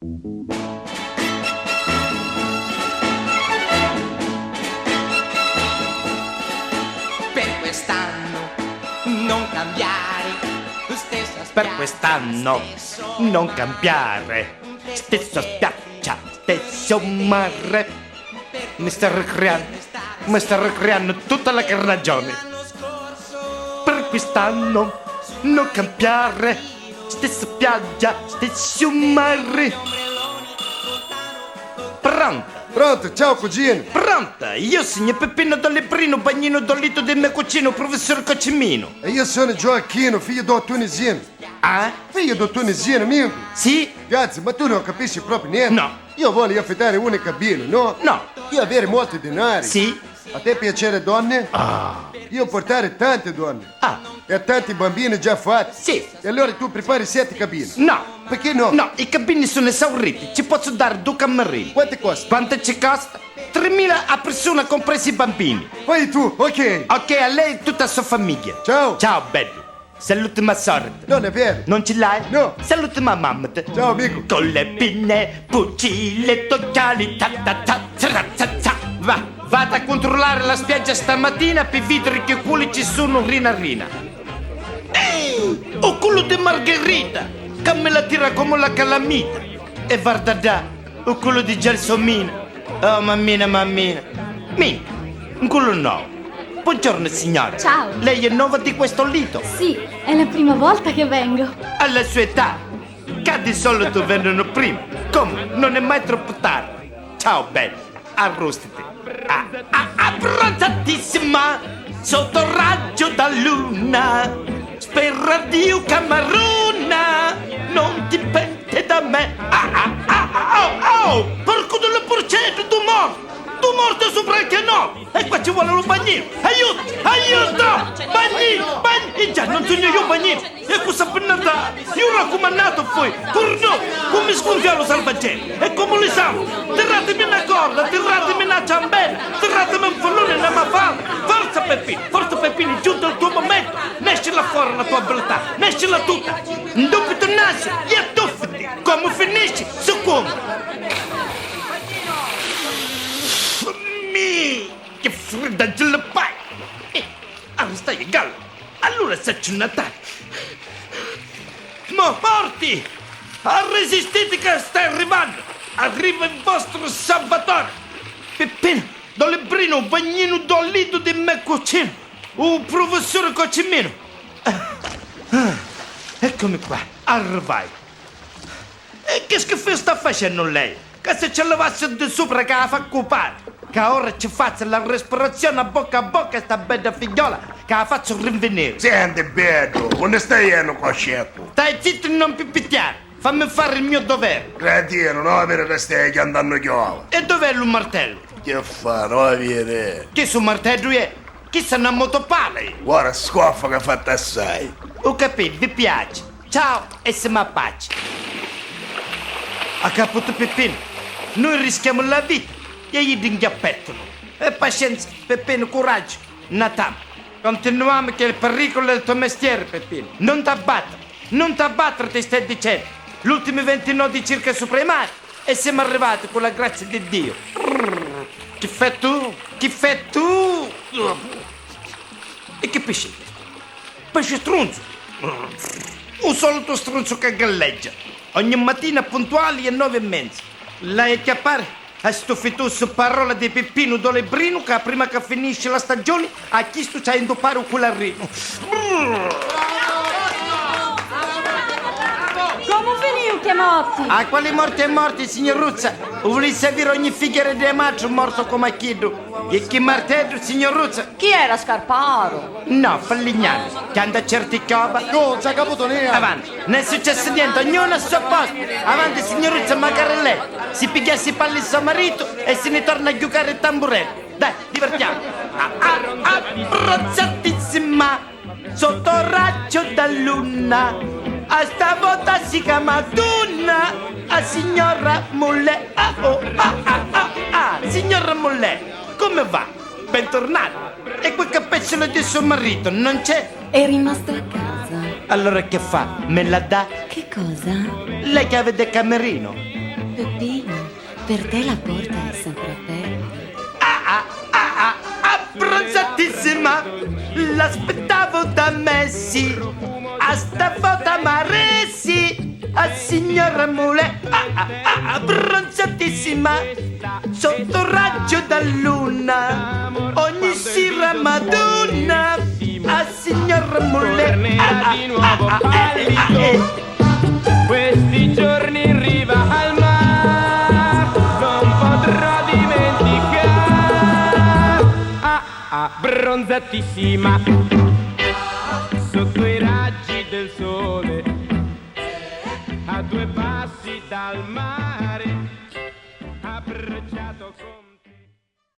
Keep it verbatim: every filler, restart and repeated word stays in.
Per quest'anno non cambiare, stessa Per spiaggia, quest'anno stesso non mare. Cambiare, stessa spiaggia, stesso mare. Mi sta ricreando, mi sta ricreando tutta la carnagione. Per quest'anno non cambiare, stessa spiaggia, stesso mare. Pronto? Pronto, ciao cugino. Pronto, io sono Peppino Dollebrino, bagnino Dollito del mio cucino, professor Cocimino. E io sono Gioacchino, figlio di un tunisino. Ah? Figlio di un tunisino, amico? Sì? Grazie, ma tu non capisci proprio niente. No. Io voglio affittare una cabina, no? No. Io avere molti denari. Sì. A te piacere donne? Ah. Io portare tante donne. Ah. E tanti bambini già fatti. Sì. E allora tu prepari sette cabine. No. Perché no? No, i cabini sono esauriti. Ci posso dare due cammerini. Quanto costa? Quanto ci costa? Tremila a persona, compresi i bambini. Poi tu, ok. Ok, a lei e tutta la sua famiglia. Ciao. Ciao, bello. Salutami a sorte. Non è vero. Non ce l'hai? No. Salutami a mamma. Ciao, amico. Con le pinne, fucile, occhiali, ta ta ta, za za za. Va, vado a controllare la spiaggia stamattina per vedere che culi ci sono rina rina. Ehi, o culo di Margherita, che me la tira come la calamita. E varda da, o culo di Gelsomina. Oh, mammina, mammina. Minchia, un culo nuovo. Buongiorno, signora. Ciao. Lei è nuova di questo lido? Sì, è la prima volta che vengo. Alla sua età, che di solito vengono prima. Comunque, non è mai troppo tardi. Ciao, bello. Arrostiti. Ah, ah, abbronzatissima, sotto raggio da luna. Spera Dio, camarona, non ti pente da me. Ah, ah, ah, ah, oh, oh, porco della porcetta, tu morto, tu morto sopra il canale. E qua ci vuole un bagnino. Aiuto, aiuto, bagnino, bagnino. E già non sogno io bagnino. E cu sta pinnata? Io raccumannato poi, curno, come sgonfià lo salvagente, e come li sanno, tirratemi una corda, tirratemi una ciambella, tirratemi un fallone e una mafana, forza Peppino, forza Peppino, è giunto il tuo momento, nesci là fuori la tua abilità, nesci là tutta, in dubito nasce, e attuffiti, come finisci, secondo. Mi, che fredda gelapai! Eh, arrestai e gallo, allora saccio Natale. Mo, morti! Arresistiti che sta arrivando! Arriva il vostro salvatore! Peppino, Dollebrino, bagnino Dollito di me cucino, u professore Cocimino! Ah, ah, eccomi qua, arrivai! E che schifo sta facennu lei? Ca si ci levassi di supra ca la fa cupari, ca ora ci fazzu la respirazione a bocca a bocca e sta bedda figliola ca la fazzu rinveniri. Senti, beddu, unni stai jennu cu sceccu? Stai zittu e non pippittiari, fammi fari il mio dovere. Cretinu, no viri ca stai chiantannu chiola? E dov'è lu martellu? Che fa, no viri? Chi su marteddu è? Chi sa na motopala è? Ora scoffa ca fatta assai. Ho capito, vi piace. Ciao e siamo a pace. Ha caputo Peppino. Noi rischiamo la vita e gli dinchiappettano. E pazienza, Peppino, coraggio, natamo. Continuiamo che il pericolo è il tuo mestiere, Peppino. Non t'abbattere, non t'abbattere, ti stai dicendo. L'ultimi venti nodi circa sopra i mari e siamo arrivati con la grazia di Dio. Chi fai tu? Chi fai tu? E che pesce è questo? Pesce strunzu! Un solito strunzu che galleggia. Ogni mattina puntuali e nove e mezza. L'hai a chiappare a stu fitusu parola di Pippinu Dolebrinu ca prima ca finisci la stagioni a chistu c'hai indoppare u cularrinu. Comu finiu che morti? A quali morti e morti, signuruzza? U vulissi aviri ogni figghiera di matru morto comu a chiddu. E chi marteddu, signuruzza? Chi era, scarparu? No, fallignami, chianta certi chioba. Scusa, caputo nero. Avanti, non è successo niente, ognuno al suo posto. Avanti, signuruzza Macarellè, si pigghiassi i palli so maritu e si ni torna a giucare il tamburello. Dai, divertiamo. Ah, ah, abbronzatissima, sotto raggio da luna, a sta vota si chiama Duna, a signora Mullè. Ah, oh, ah, ah, ah, ah, signora Mullè, come va? Bentornata. E quel capezzolo di suo marito non c'è? È rimasto a casa. Allora che fa? Me la dà? Che cosa? La chiave del camerino. Peppino, per te la porta è sempre aperta. Ah, ah, ah, ah, abbronzatissima, l'aspettavo da mesi, a sta vota m'arresi, a signora Mulè, ah, ah, ah, abbronzatissima, sotto raggio da luna, ogni sera Madonna, a signora Mulè, ah, ah, ah, ah, eh, ah, eh. Questi giorni in riva al mar non potrò dimenticare. Ah, ah, bronzatissima sotto i raggi del sole, a due passi dal mare.